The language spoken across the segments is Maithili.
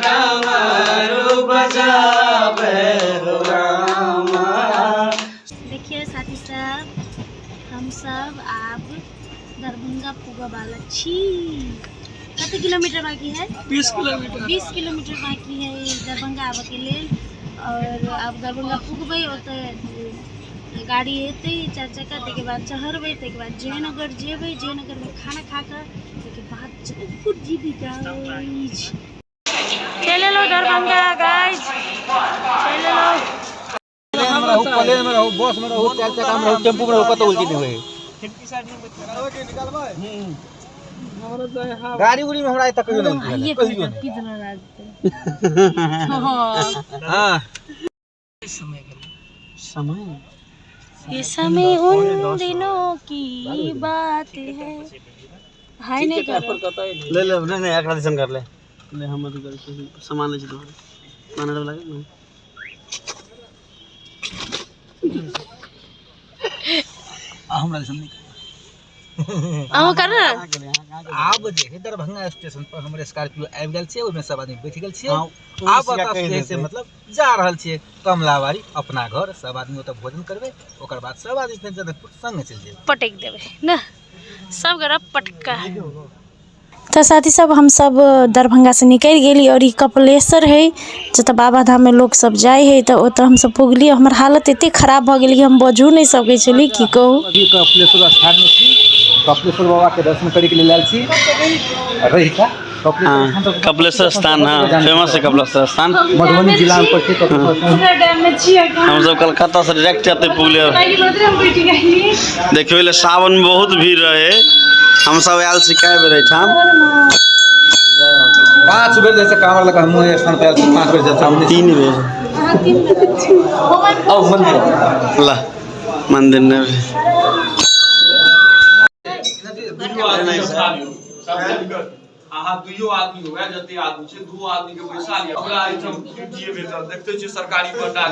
डमरू बजाबै हो रामा। देखिए साथी सब, हम सब आब दरभंगा पुगऽ वाला छी। कते किलोमीटर बाकी है? 20 किलोमीटर। 20 किलोमीटर बाकी है दरभंगा आबऽ के लेल। और आब दरभंगा पुगबै, ओतऽ गाड़ी एतै 4 चक्का, ताहिके बाद चढ़बै, ताहिके बाद जयनगर जेबै, जयनगरमे खाना खा कऽ ताहिके बाद जनकपुर जीबी गाइज। चलि एलहुँ दरभंगा गाइज, चलि एलहुँ। प्लेन में रहू, प्लेन में रहू, बस में रहू, 4 चक्का में रहू, टेम्पू में रहू, कतौ उल्टी नहीं होय। गाड़ी उड़ी में हमरा आइ तक कहियो नहीं उल्टी भेल, कहियो नहीं। हाँ। समय ये समय उन दिनों की बात है। हाय नहीं करो। ले ले, नहीं नहीं, एकरा दिसन कर ले। ले हम अथी करै छी, सामान लै छी तुम्हारे। माने वाला के आ हमरा दिसन नहीं। अहूँ कर ना। आब जे है दरभंगा स्टेशन पर हमर स्कॉर्पियो आबि गेल छै, ओहिमे सब आदमी बैठ गेल छियै। हाँ, आब ओतऽ जे से मतलब जा रहल छियै कमलाबाड़ी अपना घर, सब आदमी ओतऽ भोजन करबै, ओकर बाद सब आदमी फेर जनकपुर संगे चलि जेबै। पटकि देबै ना सब गोरा पटका। तऽ साथी सब, हम सब दरभंगा से निकलि गेली और ई कपिलेश्वर है जतऽ बाबा धाम में लोग सब जाइ है, तऽ ओतऽ हम सब पुगली। हमर हालत एते खराब भऽ गेल कि हम बजहो नहि सकै छली, की कहू। अभी कपिलेश्वर स्थान में छी, कपिलेश्वर बाबा के दर्शन करे के लेल आयल छी। रहिका कपिलेश्वर स्थान, हाँ फेमस है कपिलेश्वर स्थान, मधुबनी जिला में पड़ै छै कपिलेश्वर स्थान। हम सब कलकत्ता से डायरेक्ट आते पुगले। देखियो ले सावन में बहुत भीड़ रहे, हम सब आयल छी कए बेर एहिठाम। 5 बेर जैसे कांवर लगा हम स्थान पे आयल छी, 5 बेर जैसे हम 3 बेर। आओ मंदिर ला मंदिर ने अहाँ दुइयो आदमी हुए, जते आदमी छै 2 आदमी के पैसा लिअ। हमरा एहिठाम ड्यूटीए भेटल, देखते छियै सरकारी बड्डा।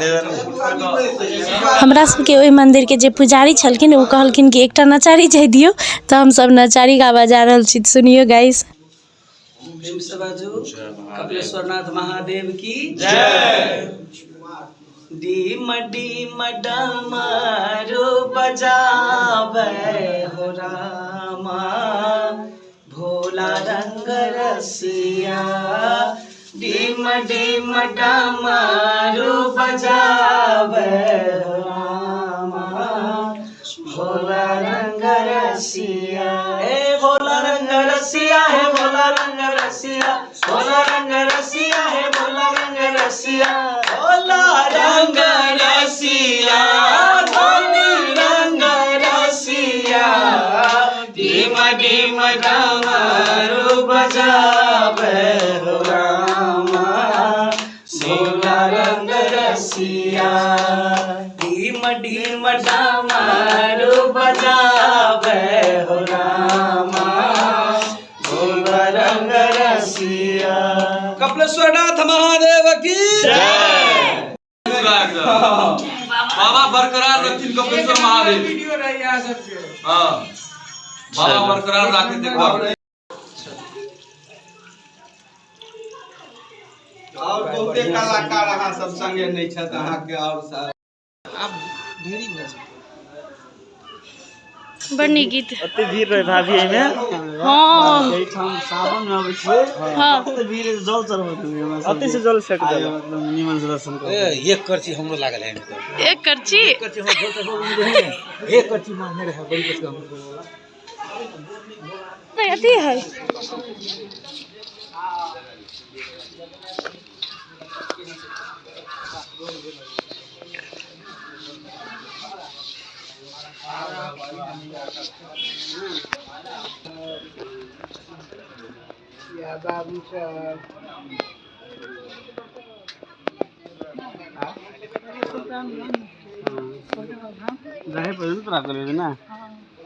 हमरा सबके ओहि मंदिर के जे पुजारी छलखिन ओ कहलखिन कि एकटा नचारी जाय दियौ, तऽ हम सब नचारी गाबऽ जा रहल छी। सुनियौ गाइस। प्रेम से बाजू कपिलेश्वर नाथ महादेव की जय। डीम डीम डमरू बजाबै हो रामा, भोला रंग रसिया। डीम डीम डमरू बजाबै हो रामा, भोला रंग रसिया। हे भोला रंग रसिया, हे भोला रंग रसिया, भोला रंग रसिया, हे भोला रंग रसिया, भोला रंग रसिया, धोनी रंग रसिया। डीम डीम डमरू बजाबै हो रामा, भोला रंग रसिया। डीम डीम डमरू बजाबै हो रामा, भोला रंग रसिया। कपिलेश्वर नाथ महादेव की जय। बाबा बरकरार रखथिन कपिलेश्वर महादेव। हाँ बाबा बरकरार राखे देखो। और बहुते कलाकार अहाँ सब संगे नहीं छथि अहाँके और सब। बड़ नीक गीत। ओते भीड़ रहे भाभी एहिमे। हाँ। एहिठाम सावन में आबै छियै। हाँ। ओते भीड़ जल चढ़बैत रहे हमरा सब। ओते से जल फेंक देलक। मतलब नीमन से दर्शन कर। एक करची हमरो लागल है। एक करची? एक करची हमरो जल चढ़बैत रहे। एक करची मारने रहे बड़ी बस हमरो। अथी है। जाहे पर तोरा करबे ना,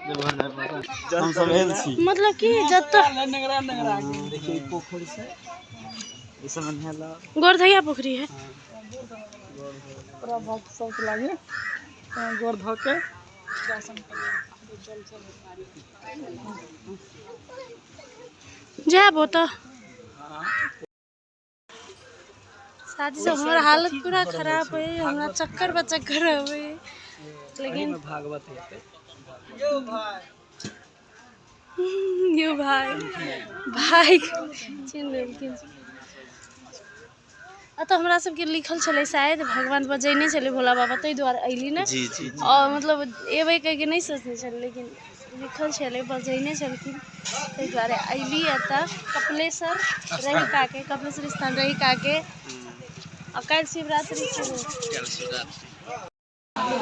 देवघर जाए पड़ता। हम सब आयल छी। मतलब कि जतऽ देखिए पोखरि छै, ई सब नहेला। गोरधैया पोखरी है। पूरा बहुत शौक लागे गोर धो के जायब ओतऽ। साथी सब, हमर हालत पूरा खराब है, हमरा चक्कर पर चक्कर अबै, लेकिन भागवत हेतै। यो भाइ भाइ चिन्ह लेलखिन। एतऽ हमरा सबके लिखल छलै, शायद भगवान बजेने छलै भोला बाबा, ताहि दुआरे अयली ने। जी जी। और मतलब एबै कहिके नहि सोचने छलै, लेकिन लिखल छलै, बजेने छलखिन, ताहि दुआरे अयली एतऽ कपिलेश्वर रहिकाके, कपिलेश्वर स्थान रहिकाके। आ काल्हि शिवरात्रि छै।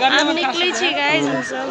आब निकलै छी गाइस हमसब।